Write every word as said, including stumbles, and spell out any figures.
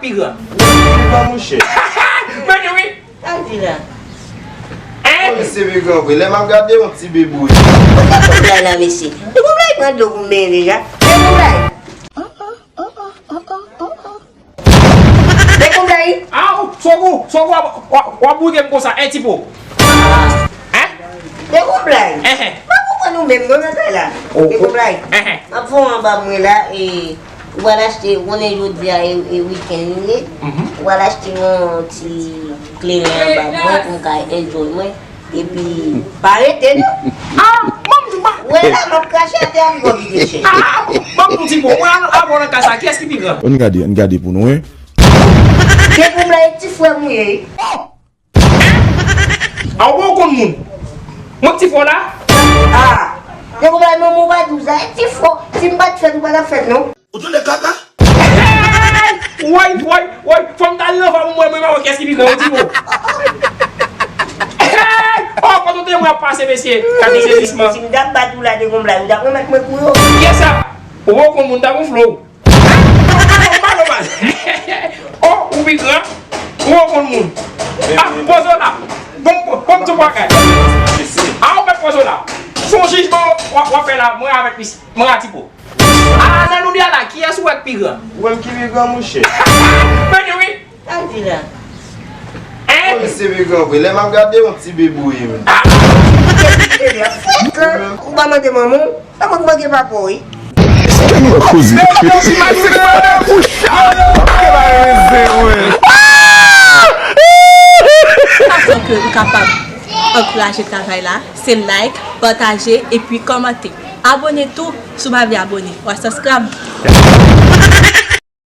Pi gran. Pi gran, monchè. Mwen di wi. Sa l di la? Hein? Wi, se pi gran vre. Lè m ap gade yon ti beboue. Kote konplay la, mesye? Li konplay pran dlo pou m benyen deja. Li konplay. Li konplay. Aw, Sogou, Sogou, w ap, w ap, w ap bouke m konsa, en ti po. Hein? Li konplay. Enhen. M pa konprann ou menm, non, nan kay la. Li konplay. Enhen. M ap fè w anba mwen la, e Ou pral achte, ou konnen jodi a e, e wikenn li ye. Ou pral achte yon ti kleren anba mwen pou m ka enjoy mwen. Epi, pa rete non. Ah, manm di ma. Wè la, m ap krache atè a, m gwo vide chè. Ah, manm di bon, mwen al, al bò nan kay sa, kiyès ki pi gran? Ann gade, ann gade pou nou, wi. Depi w la e ti frè m ou ye. A ou pa konn moun. Mwen ti fò la. Ah. Yo konprann manman ou pa di w sa. E ti fò. Si m pa t fèt, ou pa t ap fèt non. Ou tande kaka? Woy, woy, woy. Fò m ta leve pou mwen, mwen pa wè kiyès ki pi gran, ou di bon. Oh, kote w te mwen ap pase, mesye. Gade sezisman. Si m t ap bat ou la de konplay, ou t ap remèt mwen kou yo. Kiyès sa? Ou pa konn moun, ta gon flow. Oh, ou pi gran. Ou konn moun. Ah, poze w la. Bon, bon, bon, ti bagay. Ah, ou mèt poze w la. Fon jijman w ap fè la, mwen avèk misye. Mwen a Tipo. Ah, nan nou de a la, kiyès ou wè k pi gran? Ou wè m ki pi gran, monchè. Mwen di wi. Sa l di la? Hein? Wi, se pi gran vre. Lè m ap gade yon ti beboue, wi. Ah! Ou pa mande manman w? Sa mwen k manke papa w, wi. Kouzen. Fason ke ou kapab ankouraje travay la, se like, pataje, epi kòmante. Abone tou, si w pa vle abone. Wa subscribe.